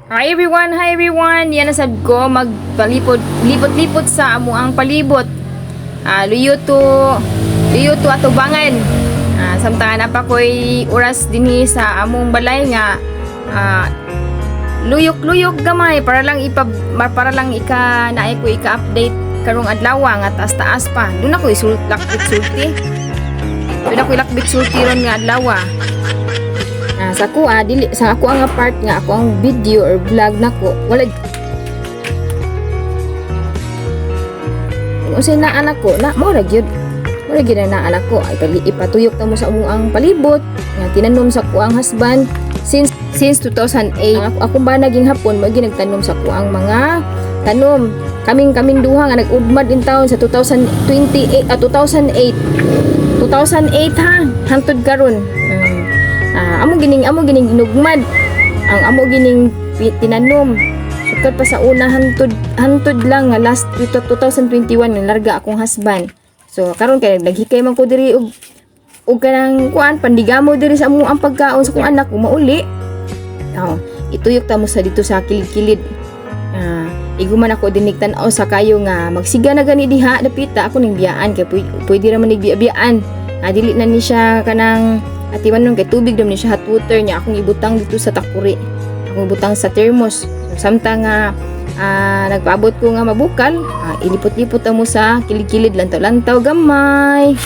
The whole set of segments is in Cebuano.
Hi everyone, hi everyone. Yan na sad ko magpalipot lipot-lipot sa amo ang palibot. Luyo to atubangan. Samtang na pa ko'y oras dinhi sa among balay nga luyok-luyok gamay para lang ika naay ko ika-update karong adlaw nga taas-taas pa. Doon ako isult lakbit sulti. Doon ako ilakbit sulti ron nga adlaw. Sa ako dili sa ako ang part nga ako ang video or vlog nako wala kung unsay naa nako na mo ra gyud ang naa nako ay ipatuyok ta mo sa among ang palibot nga tinanom sa ko ang husband since since 2008. Ang ako, akong ba naging hapon mo ginagtanom sa ko ang mga tanom, kaming kaming duha nga nag-ugmad in town sa 2028, 2008 2008 ha, hantod karon. Amo gining inugmad ang amo gining tinanom sukad pa sa una hantod hantod lang nga last 2021 nga larga akong husband. So karon kay naghikay man ko diri og og kanang kuan pandigamo diri sa amo ang pagkaon sa kong anak kung mauli. Oh, ituyok ta mo sa dito sa kilid-kilid. Iguman ako dinig tan-aw sa kayo nga magsiga na gani diha dapita ako ning biyaan kay pwede ra man nig biyaan. Dili na ni siya kanang atiman nun kay tubig dam ni siya, hot water niya akong ibutang dito sa takuri. Akong ibutang sa thermos. So, samtang nga nagpaabot ko nga mabukal, ilipot-lipot mo sa kilid-kilid, lantaw-lantaw gamay.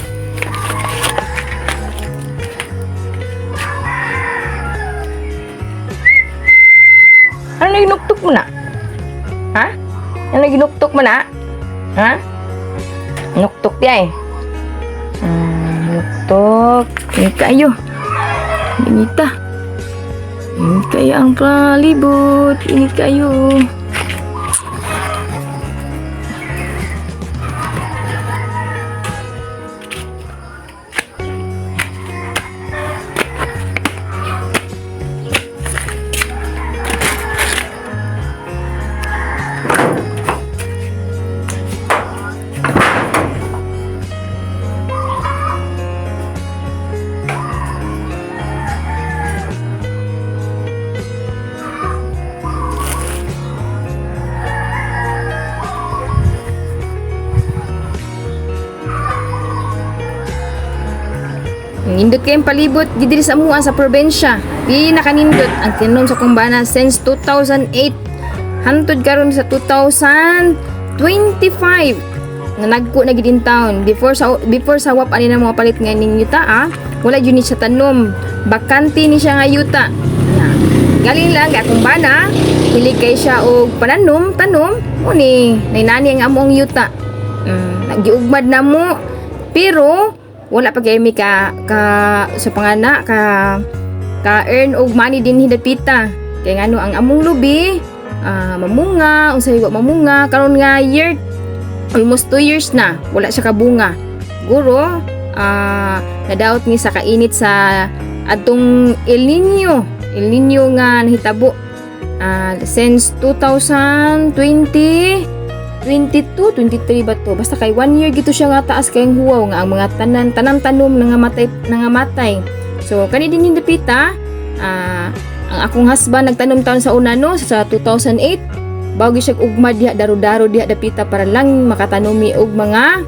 Ano na ginuktok mo na? Ha? Ano na ginuktok mo na? Ha? Nuktok di ay. Nuktok. Init kayo. Inita. Init kayo ang palibot. Init kayo. Nindot kayong palibot diri sa amua sa probensya. Pinakanindot ang tinom sa kumbana since 2008 hantod karon sa 2025 nga nagko na gid in town. Before sa WAP ani na mga palit nga ning yuta, wala jud ni siya tanom. Bakante ni siya nga yuta. Na. Galing lang kay akong bana, hilig kay siya og pananom, tanom, mo ni nainani ang among yuta. Nagiugmad na mo pero wala pa kay mi ka, ka sa pangana ka ka earn og money din hidapita kay ngano ang among lubi mamunga unsay wa mamunga karon nga year, almost 2 years na wala siya kabunga. Guro nadaot ni sa kainit sa atong El Nino nga nahitabo since 2020 22, 23 ba to? Basta kay one year gito siya nga taas kayong huwaw nga ang mga tanan tanan tanom nangamatay nangamatay. So kani din hindapita, ang akong husband nagtanom taon sa una no sa 2008 bago siya ugma diha, daro-daro diha dapita para lang makatanomi og mga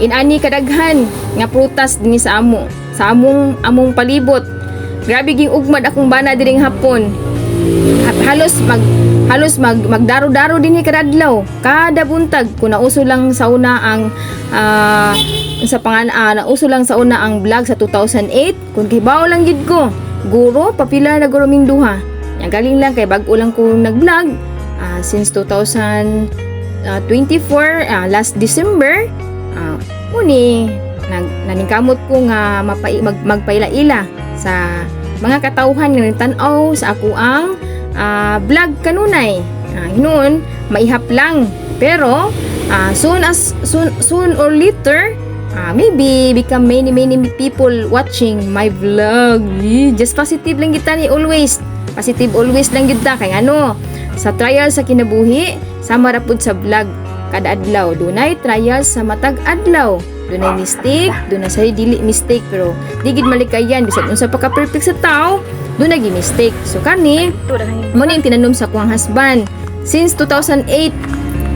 inani kadaghan nga prutas dinhi sa amo sa among among palibot. Grabe ging ugmad akong bana diring hapon. Halos magdaro-daro dinhi kada adlaw, kada buntag. Kung nauso lang sa una ang sa pangan nauso lang sa una ang vlog sa 2008, kung kibaw lang gid ko guro papila na guro ming duha. Yang galing lang kay bag-o lang ko nag-vlog since 2024, last December, muni naningkamot ko nga magpaila-ila sa mga katawhan nga nagtan-aw sa ako ang vlog kanunay. Hinuon maihap lang pero soon as soon soon or later, maybe become many many people watching my vlog. Eh, just positive lang kita ni always. Positive always lang gyud ta kay ano sa trial sa kinabuhi sama ra pud sa vlog, kada adlaw dunay trial sa matag adlaw. Dunay mistake, duna say dili mistake, pero di gid malikayan, bisag unsa pa ka perfect sa tao, duna gi mistake. So kani mo ni tinanom sa akong husband since 2008.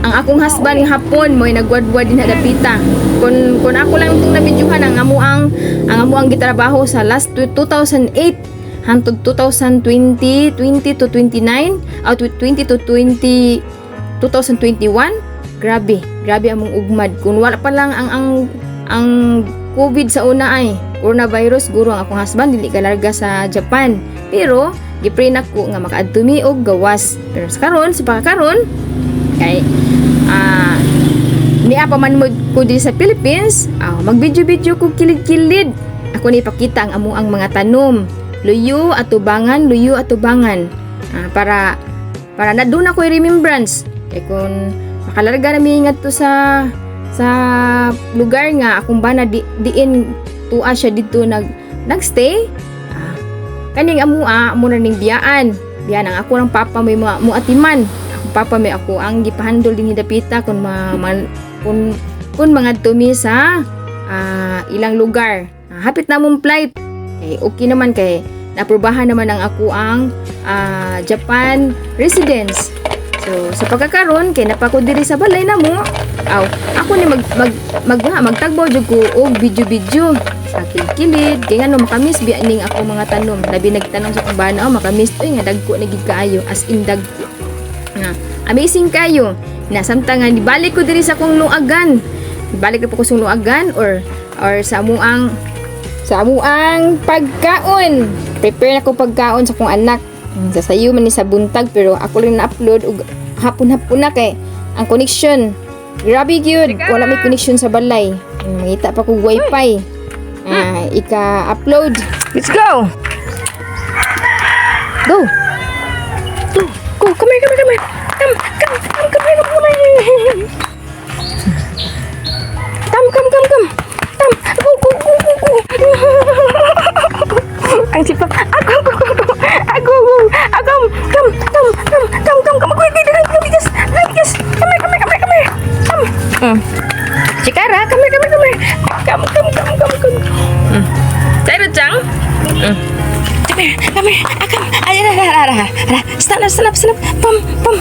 Ang akong husband nga Hapon mo'y nagwadwad din hadapita. Kung ako lang itong nabidyuhan ang amo ang gitrabaho sa last 2008 hangtod 2020, 20 to 29, 20 to 20 2021. Grabe, grabe among ugmad. Kung wala pa lang ang COVID sa una ay coronavirus, guro ang akong husband dili ka larga sa Japan, pero gipray nako nga makaadto mi og gawas. Pero sa karon, sa pagkakaron kay niya pa man mo ko diri sa Philippines, mag-video-video ko kilid-kilid. Ako ni ipakita ang amo ang mga tanom. Luyo atubangan, luyo atubangan. Para na doon ako remembrance. Kay kung makalarga na mi ngadto sa lugar nga akong bana di, diin tuwa siya didto nagstay, kaning amo mo na ning biyaan biyaan. Ang ako ng papa may mga mo atiman akong papa, may ako ang gipahandol din hidapita kung ma, ma- kung mga mi sa ilang lugar. Hapit na mong flight kay okay naman kay naaprubahan naman ang ako ang Japan residence. So sa pagkakaron kay napako diri sa balay namo, aw ako ni mag mag mag ha, magtagbaw jud ko og video-video sa kilid kay ngano makamiss biya ning ako mga tanom, labi nagtanom sa akong bana. Oh, makamiss oy nga dagko na gid kaayo, as in dagko nga amazing kayo na. Samtang nga nibalik ko diri sa akong luagan, balik na po ko sa luagan or sa amuang pagkaon. Prepare na ko pagkaon sa akong anak. Sasayo man ni sa buntag, pero ako lang na-upload og hapon-hapon na kay ang connection grabe gyud, wala may connection sa balay. Mangita pa kog wifi ika-upload. Let's go! Go. Go, go, come here, come here, come here. Come, come, come, come here, come here. Come, come, come, come. Come, go, go, go, go, go. Ang sipag. Ako, go, go, go. Ako, go. Ako, come, come, come, come, come, come. Wait, wait, wait, wait, just, wait, just. Come here, come here, come here, come here. Come. Chikara, come here, come here, come here. Come, come, come, come, come. Tayo, Chang. Come here, come here. Ah, come. Ay, ara, ara, ara, ara. Stand up, stand up, stand up. Pum, pum.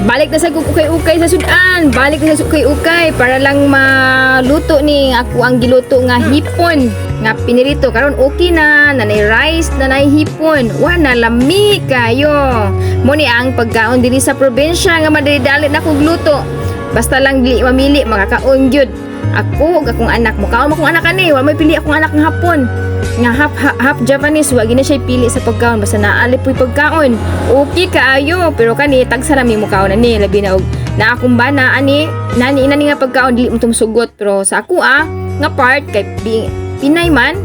Balik na sa ukay-ukay sa sudan. Balik na sa ukay-ukay para lang maluto ni ako ang giluto nga hipon nga pinirito. Karon okay na, nanay rice, nanay hipon. Wa na lami kayo. Mo ni ang pagkaon dinhi sa probinsya nga madali-dali na kog luto. Basta lang dili mamili, makakaon gyud. Ako ug akong anak, mukaon akong anak ani, wa may pili akong anak nga Hapon. Nga half Japanese, wa gina siya pili sa pagkaon basta naali po'y pagkaon. Okay kaayo, pero kani tagsa ra mi mukaon ani, labi na og na akong bana ani nani inani nga pagkaon dili mo tumusugot, pero sa ako nga part kay Pinay man,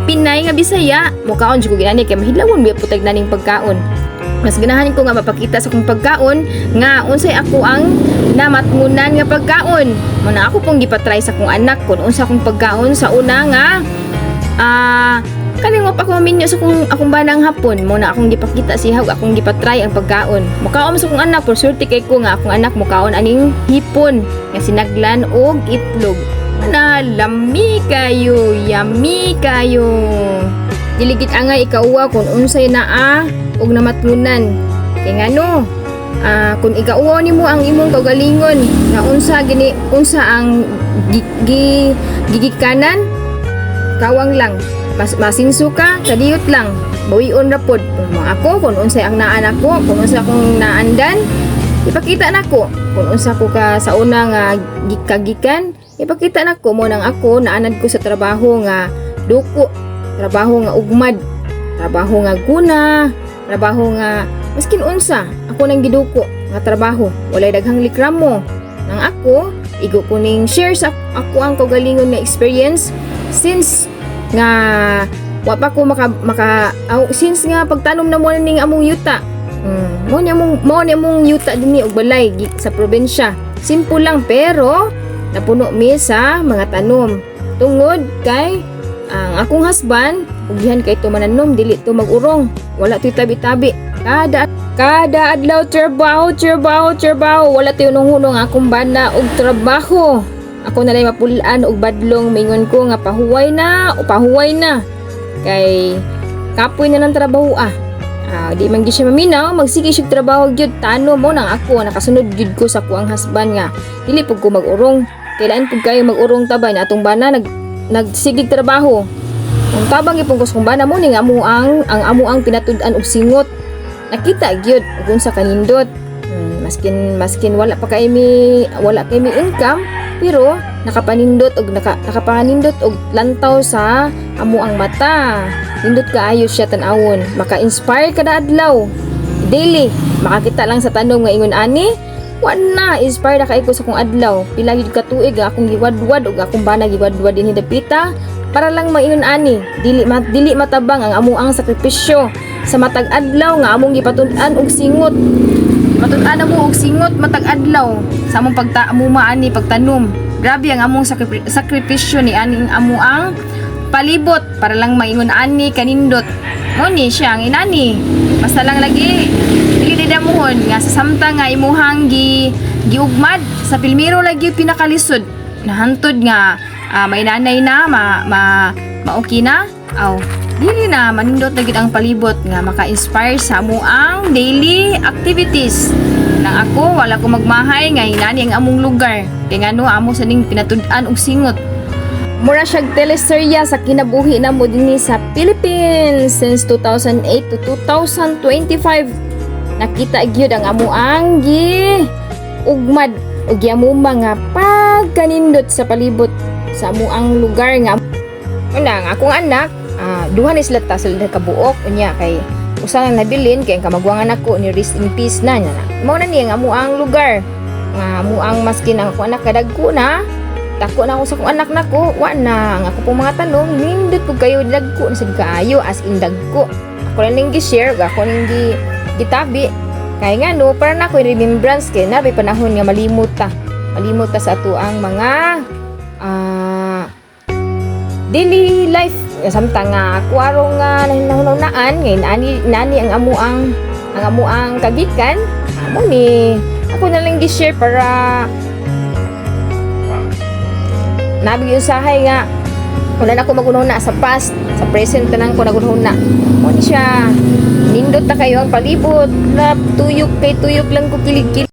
Pinay nga Bisaya, mukaon jud ko ginani kay mahilawon biya putag naning pagkaon. Mas ganahan ko nga mapakita sa akong pagkaon nga unsay ako ang namatngunan nga pagkaon. Mo na ako pong gipatry sa akong anak kung unsa akong pagkaon sa una nga kaning wa pa ko maminyo sa akong banang Hapon. Mo na akong gipakita siya ug akong gipatry ang pagkaon. Mukaon sa akong anak, pero swerte kay ko nga akong anak mukaon aning hipon nga sinaglan og itlog. Na lami kayo, yummy kayo. Diligit angay ikauwa kung unsay naa og namatngunan. Kay ngano, kung ikauwa nimo ang imong kaugalingon nga unsa gini unsa ang gigikanan, kawang lang mas masinso ka, kadiyot lang bawion ra pod. Mga ako, kung unsay ang naan ako, kung unsa akong naandan, ipakita nako. Kung unsa ko ka sa una nga kagikan, ipakita nako. Mo nang ako naanad ko sa trabaho nga duko, trabaho nga ugmad, trabaho nga guna, trabaho nga maskin unsa ako nang giduko nga trabaho, walay daghang likramo. Nang ako igo ko ning share sa ako ang kaugalingon nga experience since nga wa pa ko maka maka aw, since nga pagtanom na mo ning among yuta. Mo ni among yuta dinhi og balay sa probinsya. Simple lang, pero napuno mi sa mga tanom tungod kay ang akong husband ugihan kay to mananom, dili to mag-urong, wala to'y tabi-tabi. Kada kada adlaw trabaho, trabaho, trabaho. Wala tayo hunong akong bana og trabaho. Ako na lang mapulaan og badlong, mingon ko nga pahuway na o pahuway na. Kay kapoy na ng trabaho ah. Ah, di man gyud siya maminaw, magsige siya trabaho gyud tano mo nang ako nakasunod gyud ko sa kuang husband nga dili pud ko mag-urong. Kailan pud kayo mag-urong tabay na atong bana nagsigig trabaho. Ang tabang ipong kung bana mo ning amo ang amo ang pinatud-an og singot. Nakita gyud ug unsa kanindot. Maskin wala pa kay mi wala kay mi income, pero nakapanindot og nakapanindot og lantaw sa amo ang mata. Nindot kaayo siya tan-awon. Maka-inspire kada adlaw. Daily makakita lang sa tanom nga ingon ani, wa na inspire na kay ko sa akong adlaw. Pila gyud ka tuig ang akong giwadwad ug akong bana giwadwad dinhi dapita para lang maingon ani, dili matabang ang amo ang sakripisyo sa matag adlaw nga among gipatud-an og singot. Matud-an mo og singot matag adlaw sa among pagta amuma ani pagtanom. Grabe ang among sakripisyo ni aning amo ang palibot para lang maingon ani kanindot. Mo ni siya ang inani. Basta lang lagi dili damuhon nga sa samtang nga imuhang giugmad sa pilmiro lagi pinakalisod. Nahantod nga may nanay na ma, ma maoki na aw dili na manindot na gid ang palibot nga maka-inspire sa amo ang daily activities. Nang ako wala ko magmahay nga inani ang among lugar kay ngano amo sa ning pinatud-an og singot. Mura siyag teleserya sa kinabuhi na mo dinhi sa Philippines since 2008 to 2025. Nakita gyud ang amo ang gi ugmad ug giamuma nga pagkanindot sa palibot sa amo ang lugar nga una ang akong anak, duha ni sila ta sila kabuok. Unya kay usa lang nabilin kay ang kamagwangan nako ni rest in peace na nya na. Mao na ni ang amo ang lugar nga amo ang maskin ang akong anak kadagko na, dako na ako sa akong anak nako, wa na ang ako pong mga tanom nindot pud kayo, dagko na sad kaayo, as in dagko. Ako lang ning gi-share ug ako ning gitabi kay ngano para na ako remembrance kay na panahon nga malimot ta sa ato ang mga daily life. Samtang nga ako arong nga nahunahunaan ngayon ani nani ang amo ang kagikan amo ni ako na lang gi-share para nabi usahay nga wala na ako magunahuna sa past, sa present na lang ko nagunahuna. Mo ni siya, nindot na kayo ang palibot. Lap tuyok kay tuyok lang ko kilig-kilig.